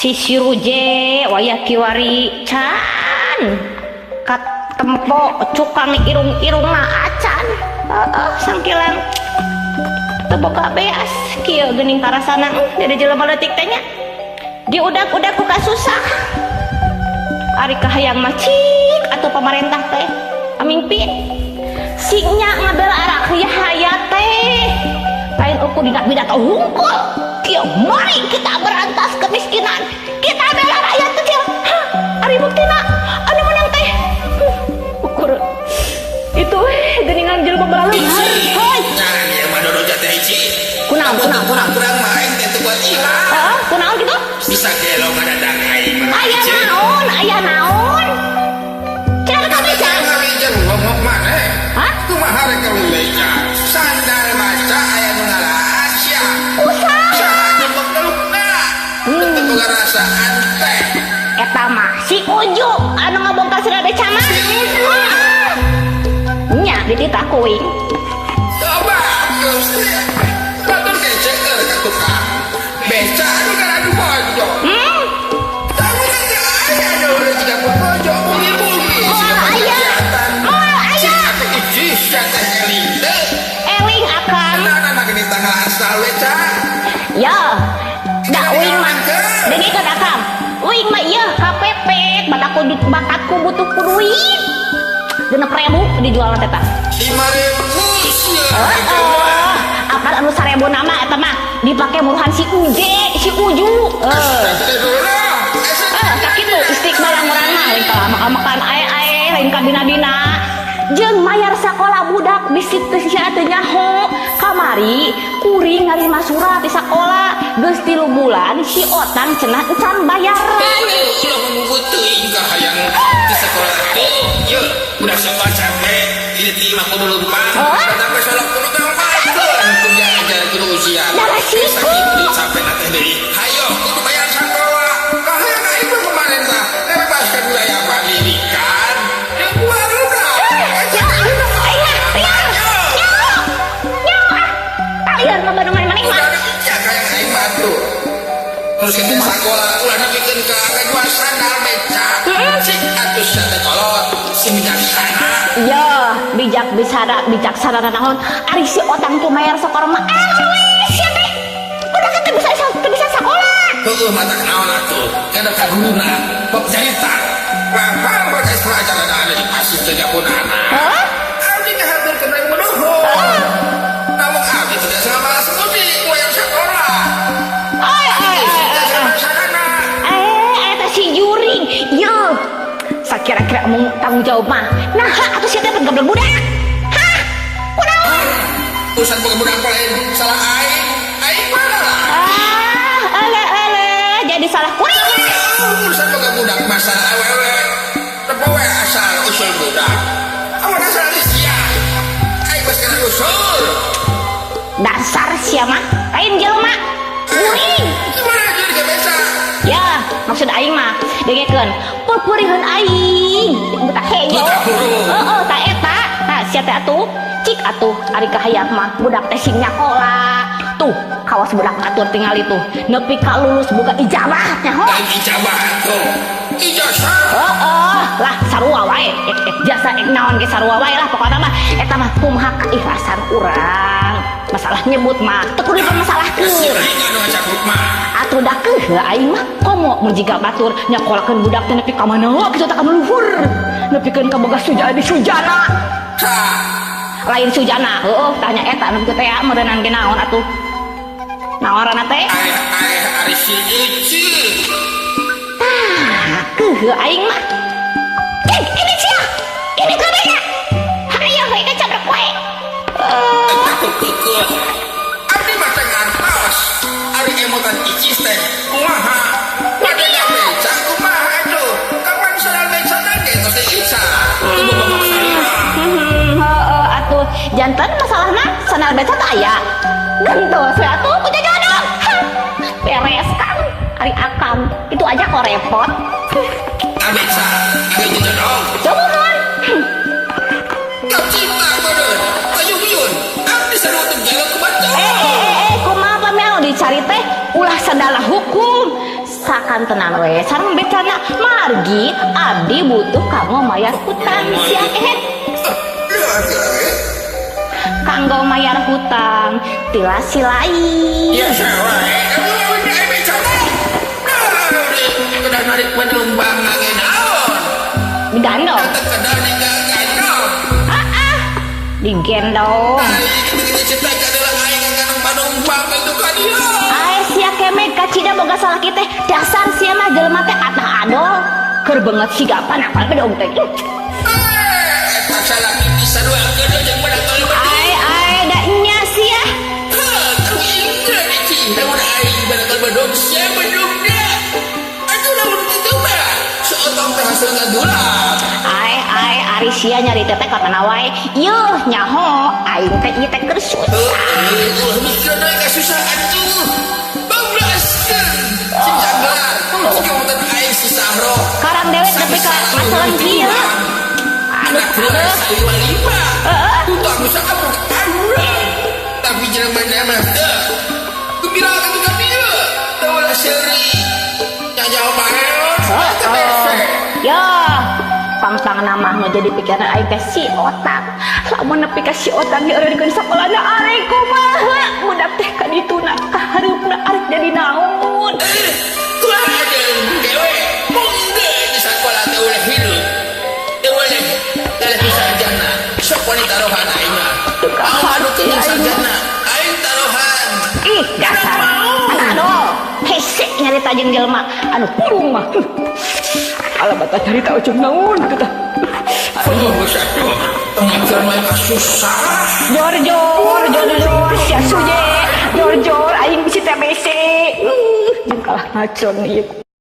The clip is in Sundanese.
Si Siruje wayah kiwari can katempo cukang irung-irungna acan. Heeh, sangkilang teu boga beas kieu geuning karasana jadi jelema leutik teh nya. Diudak-udak ku kasusah. Ari kahayang mah cik atuh pamarentah teh pamimpin. Singnya ngabela rakyat hayat teh. Lain ukur dina pidato hungkul. Kieu mari kita berantas kemiskinan. Kita bela rakyat kecil. Hah, ari buktina anu menang teh. Ukur itu geuningan jelema balaluhar. Hoi. Jangan ieu mah dodo jateh hiji. Kunaon, kunaon, kunaon? Kurang main teh teu kuat ilah. Heeh, kunaon kitu? Bisa gelo ngadadak aing mah. Aya naon? Aya naon? Cenah ka beca. Ngawijen ngomong maneh. Hah? Kumaha rek kawin beca? Sandal maca aya nu ngalaan sia. Usaha. Saha nu mekelukna? Teu boga rasaan teh. Eta mah si Uju anu ngabongkar sandal beca mah. Si Uju. Nya dititah kuing. Coba geus batur kece ka tukang. Beca anu garadu bojo. Tahu teh aya nu jiga bojo bugi-bugi. Moal aya. Moal aya. Si atuh iji sia teh eling teu. Eling akang. Nah, nah, gini tanggal asal we, Ca. Ya, da uing mah. Dengekeun akang. Uing mah ieu kapepet batakku bakatku butuh ku duit. 6.000 dijual teh tah. 5.000 sia. Heeh. Apan anu 1.000 nama eta mah dipake muruhan si Uje, si Uju. Heeh. Eh, sakitu istiqbal urang mah lain kalama-makan ae-ae lain ka dina-dina. Jeung mayar sakola budak bisi teu sia teu nyaho. Kamari kuring ngarima surat di sakola geus 3 bulan si Otang cenah encan bayaran. Ulah ngomong teuing ka hayang di sekolah teh. Yeuh, udah sekolah capek. Ini ti mah kudu leumpang. Hah? Sampai salah kudu gampangkeun kudu diajar kudu usia. Da resiko. Sakitu sampai teh deui. Hayo kudu bayar sakola. Kahayang aing mah kemarin tah bebaskan wilayah pendidikan. Yang baru dah. Ya, aing mah liar. Nyaho. Nyaho ah. Kalian mah bandungan maneh mah. Udah bijak hayang aing mah tuh. Terus kita sekolah ulah nepikeun ka ngajual sandal beca. Cik atuh sia teh kolot, sing bijaksana. Ya, bijak bicara bijaksana naon. Ari si Otang tuh mayar sekolah mah alus ya teh. Udah kan teu bisa teu bisa sekolah. Heueuh mata naon atuh. Kada ka guruna, bab nyarita. Paham pakai pelajaran ada di pasir teu japunana. Hah? Abdi ngahaturkeun we nuhun. Namun abdi tidak sama budi wayang sekolah. Ay, ay, ay, ay, ay. Eh, eta si Juring. Ye. Sakira-kira mau tanggung jawab mah. Nah, atuh sia teh geblek budak. Hah? Kunaon? Urusan boga budak lain salah aing. Aing mana lah? Ah, ele ele, jadi salah kuring. Urusan boga budak masalah awewe. Tepo we asal usul budak. Awan asal sia. Aing geus kana usul. Dasar sia mah, lain jelema. Juring. Gimana jadi kebiasa? Ya, maksud aing mah dengekeun, peupeuriheun aing. Buta hejo. Buta huruf. Heeh, ta eta, tah sia teh atuh. Cik atuh ari kahayang mah budak teh sing nyakola. Tuh, kawas budak atur tingali tuh. Nepi ka lulus boga ijabah nyaho. Lain ijabah atuh. Ijazah. Heeh, lah sarua wae. Ek, ek jasa ek naon ge sarua wae lah pokokna mah eta mah kumaha keikhlasan urang. Masalah nyebut mah teu kudu Si dipermasalahkeun. aing anu ngacapruk mah. Atuh da keuheuh aing mah komo mun jiga batur nyakolakeun budak teh nepi ka mana kitu teh ka luhur. Nepikeun ka boga sujana di sujana. Sa. Lain sujana, heueuh tanya eta nu kitu teh meureunan ge naon atuh. Naon teh? Aeh aeh ari si Ici. Tah, keuheuh aing mah. Cek, ini sia. Ini kabehna. Hayo we kacabrek wae. Eta keukeut. Abdi mah teh ngantos. Ari emotan Icis teh kumaha? Bade beca kumaha atuh? Kapan sandal beca ge tos diica. Teu boga salira. Heeh atuh janten masalahna sandal beca teh aya. Gentos we atuh ku jajanan. Beres kan ari akang. Itu aja kok repot. Kabeca, ge jodong. Coba mon. Kacita meureun. Kayuhyun. Abdi sarua teu gelo ku batur. Eh, eh, eh, kumaha pami anu dicari teh ulah sandal hukum. Sakantenan we sareng becana, margi abdi butuh kanggo mayar hutang sia kehed. Kanggo mayar hutang tilas si lain. Ya sawae. Becana. Kedah narik penumpang ngangge naon? Digandong. Kedah digandong. Ah, ah. Digendong. Aing kitu cerita adalah aing ngandong penumpang itu ka dieu. Ae sia kemek kacida boga salaki teh, dasar sia mah jelema teh atah adol. Keur banget siga apa bedog teh. Eh, eta salaki disaruakeun jeung menang bedog. Ae ae da nya sia. Heuh, ingat iki, lamun aing menang bedog sia bedogna. Atuh lamun kitu mah, seotong teh hasil ngadulang. Ae ae ari sia nyari teh kana wae. Yeuh nyaho aing teh ieu teh keur susah. Heuh, ulah mikir deui kasusah atuh. Bablaskeun. Sing janglar, sing kamutan aing si Sahro. Karang dewek nepi ka masalah kieu. Anak Aduh, keluar aduh. lima lima. Heeh. Utang saabuk arurang. Tapi jelema mah teu. Gembira kan ka dieu. Teu ulah seuri. Nyajaho bae. Heeh. Ya, pangpang nama nu jadi pikiran aing teh si otak. Lamun nepi ka si otak dieureunkeun sakolana arek kumaha? Budak teh ka dituna kahareupna arek jadi naon? Tulah jeung dewe. Mungkin di sakola teh ulah hidup. Teu boleh teh sarjana. Sok wani taruhan aing mah. Teu Mau anu kaharti kening aing mah. Sarjana. Aing taruhan. Ih, dasar. Aduh, hese nyarita jeung jelema anu purung mah. Alah bata nyarita ujung naon kitu tah. Oh, satu. Pengajian mah susah. Jor jor jor jor sia suje. Jor jor aing bisi TBC. Jeung kalah ngacon ieu.